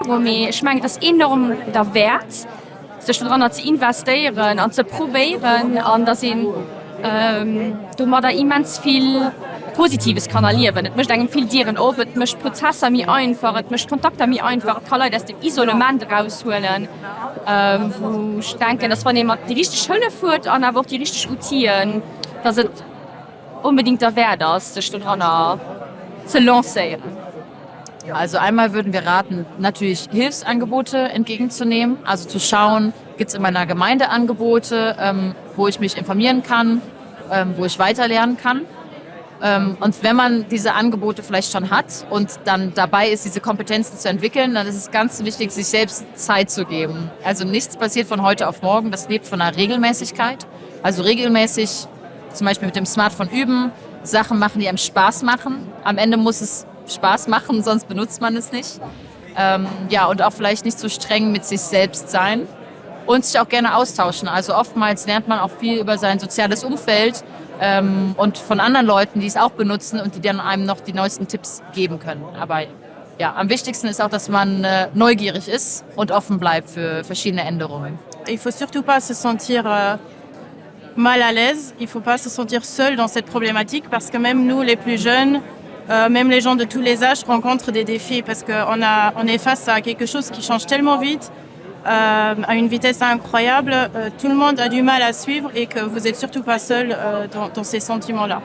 Erfarung, mee ech mengen, et ass enorm derwäert, sech doranner ze investéieren an ze probéieren an dass een domadder immens vill Positives kann erliewen. Et mécht engem vill Dieren op, et mécht Prozesser méi einfach, et mécht Kontakter méi einfach, et ka Leit aus dem Isolement eraushuelen, wou ech denken, dass wann ee mat déi richteg Hëllef huet an awer och déi richteg Outiller, dass et onbedingt derwäert ass, sech dodranner ze lancéieren. Also einmal würden wir raten, natürlich Hilfsangebote entgegenzunehmen, also zu schauen, gibt es in meiner Gemeinde Angebote, ähm, wo ich mich informieren kann, ähm, wo ich weiterlernen kann. Ähm, und wenn man diese Angebote vielleicht schon hat und dann dabei ist, diese Kompetenzen zu entwickeln, dann ist es ganz wichtig, sich selbst Zeit zu geben. Also nichts passiert von heute auf morgen, das lebt von einer Regelmäßigkeit. Also regelmäßig zum Beispiel mit dem Smartphone üben, Sachen machen, die einem Spaß machen. Am Ende muss es Spaß machen, sonst benutzt man es nicht. Ähm, ja, und auch vielleicht nicht zu so streng mit sich selbst sein und sich auch gerne austauschen. Also oftmals lernt man auch viel über sein soziales Umfeld ähm, und von anderen Leuten, die es auch benutzen und die dann einem noch die neuesten Tipps geben können. Aber ja, am wichtigsten ist auch, dass man äh, neugierig ist und offen bleibt für verschiedene Änderungen. Il faut surtout pas se sentir euh, mal à l'aise, il faut pas se sentir seul dans cette problématique parce que même nous les plus jeunes, euh, même les gens de tous les âges rencontrent des défis parce qu'on a on est face à quelque chose qui change tellement vite euh, à une vitesse incroyable, euh, tout le monde a du mal à suivre et que vous êtes surtout pas seul euh, dans, dans ces sentiments là.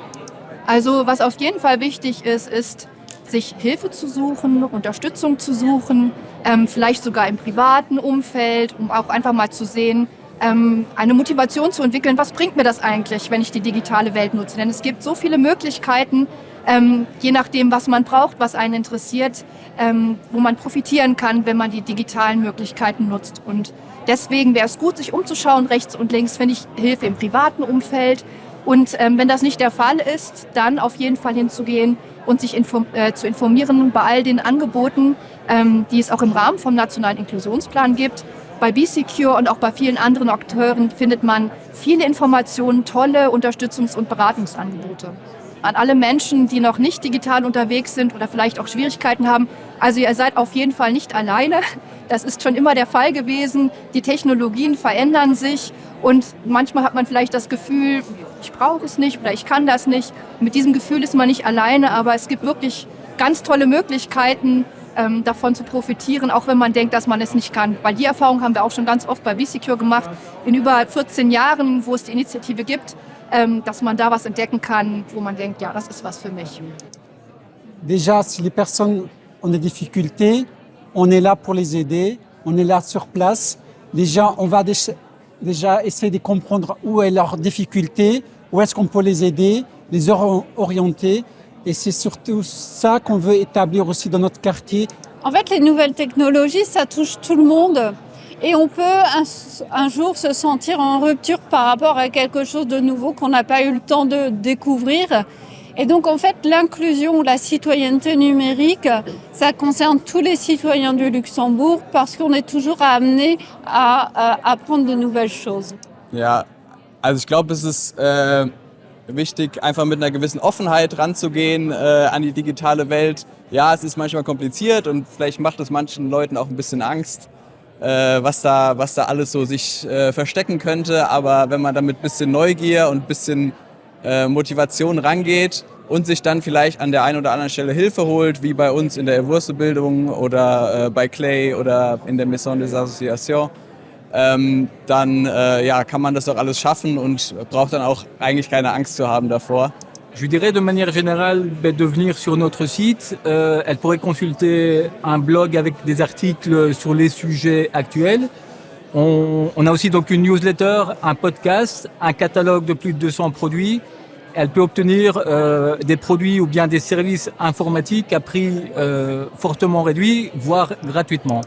Also was auf jeden Fall wichtig ist, ist, sich Hilfe zu suchen, Unterstützung zu suchen, ähm, vielleicht sogar im privaten Umfeld, um auch einfach mal zu sehen, ähm, eine Motivation zu entwickeln, was bringt mir das eigentlich, wenn ich die digitale Welt nutze? Denn es gibt so viele Möglichkeiten, ähm, je nachdem, was man braucht, was einen interessiert, ähm, wo man profitieren kann, wenn man die digitalen Möglichkeiten nutzt. Und deswegen wäre es gut, sich umzuschauen, rechts und links finde ich Hilfe im privaten Umfeld. Und ähm, wenn das nicht der Fall ist, dann auf jeden Fall hinzugehen und sich inform äh, zu informieren bei all den Angeboten, ähm, die es auch im Rahmen vom Nationalen Inklusionsplan gibt. Bei BSecure und auch bei vielen anderen Akteuren findet man viele Informationen, tolle Unterstützungs- und Beratungsangebote. An alle Menschen, die noch nicht digital unterwegs sind oder vielleicht auch Schwierigkeiten haben. Also ihr seid auf jeden Fall nicht alleine. Das ist schon immer der Fall gewesen. Die Technologien verändern sich und manchmal hat man vielleicht das Gefühl, ich brauche es nicht oder ich kann das nicht. Mit diesem Gefühl ist man nicht alleine, aber es gibt wirklich ganz tolle Möglichkeiten, ähm, davon zu profitieren, auch wenn man denkt, dass man es nicht kann. Weil die Erfahrung haben wir auch schon ganz oft bei BSecure gemacht, in über 14 Jahren, wo es die Initiative gibt, ähm, dass man da was entdecken kann, wo man denkt, ja, das ist was für mich. Déjà, si les personnes ont des difficultés, on est là pour les aider, on est là sur place. Déjà, on va déjà essayer de comprendre où est leur difficulté, où est-ce qu'on peut les aider, les orienter. Et c'est surtout ça qu'on veut établir aussi dans notre quartier. En fait, les nouvelles technologies, ça touche tout le monde. Et on peut un, un jour se sentir en rupture par rapport à quelque chose de nouveau qu'on n'a pas eu le temps de découvrir. Et donc en fait l'inclusion, la citoyenneté numérique, ça concerne tous les citoyens du Luxembourg parce qu'on est toujours amené à, à apprendre de nouvelles choses. Ja, also ich glaube, es ist äh, wichtig, einfach mit einer gewissen Offenheit ranzugehen äh, an die digitale Welt. Ja, es ist manchmal kompliziert und vielleicht macht es manchen Leuten auch ein bisschen Angst, äh, was, da, was da alles so sich äh, verstecken könnte. Aber wenn man damit ein bisschen Neugier und ein bisschen äh, Motivation rangeht und sich dann vielleicht an der einen oder anderen Stelle Hilfe holt, wie bei uns in der Erwursebildung oder äh, bei Clay oder in der Maison des Associations, ähm, dann äh, ja, kann man das doch alles schaffen und braucht dann auch eigentlich keine Angst zu haben davor. Je dirais de manière générale ben, de venir sur notre site. Euh, elle pourrait consulter un blog avec des articles sur les sujets actuels. On, on a aussi donc une newsletter, un podcast, un catalogue de plus de 200 produits. Elle peut obtenir euh, des produits ou bien des services informatiques à prix euh, fortement réduit, voire gratuitement.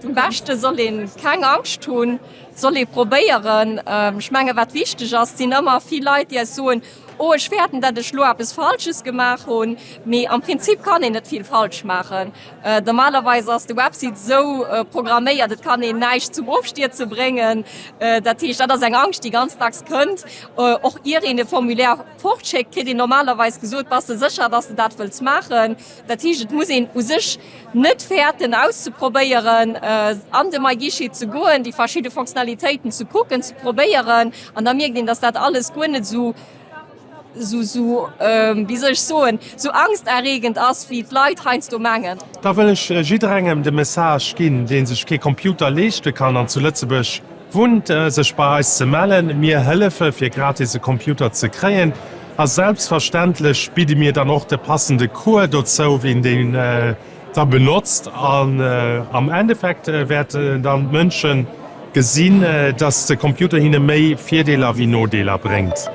Am beschte soll een keng Angscht hunn, soll ee probéieren. Ech menge wat wichteg ass, et sinn ëmmer vill Leit déi eis soen, Oh, ech fäerten, datt ech lo eppes Falsches gemaach hunn. Mee am Prinzip kann een net vill falsch maachen. Normalerweis ass de Website esou programméiert, et kann een näischt zum Ofstierze bréngen. Dat heescht, dat ass eng Angscht, déi ganz dacks kënnt. Och ier een e Formulaire fortschéckt, kritt een normalerweis gesot, Bass de sécher, datt s de dat wëlls maachen? Dat heescht, et muss een u sech net fäerten auszeprobéieren, an de MyGuichet ze goen, déi verschidde Fonctionnalitéiten ze kucken, ze probéieren an da mierkt een, dass dat alles guer net esou, esou, esou, wéi soll ech soen, esou angsterregend ass, wéi d'Leit heiansdo mengen. Da wëll ech jidderengem de Message ginn, dee sech kee Computer leeschte kann an zu Lëtzebuerg wunnt, sech bei eis ze mellen. Mir hëllefe fir gratis e Computer ze kréien a selbstverständlech bidde mir dann och de passende Cours dozou, wien deen da benotzt. An am Endeffekt wäerten dann d'Mënsche gesinn, dass de Computer hinne méi Virdeeler wéi Nodeeler bréngt.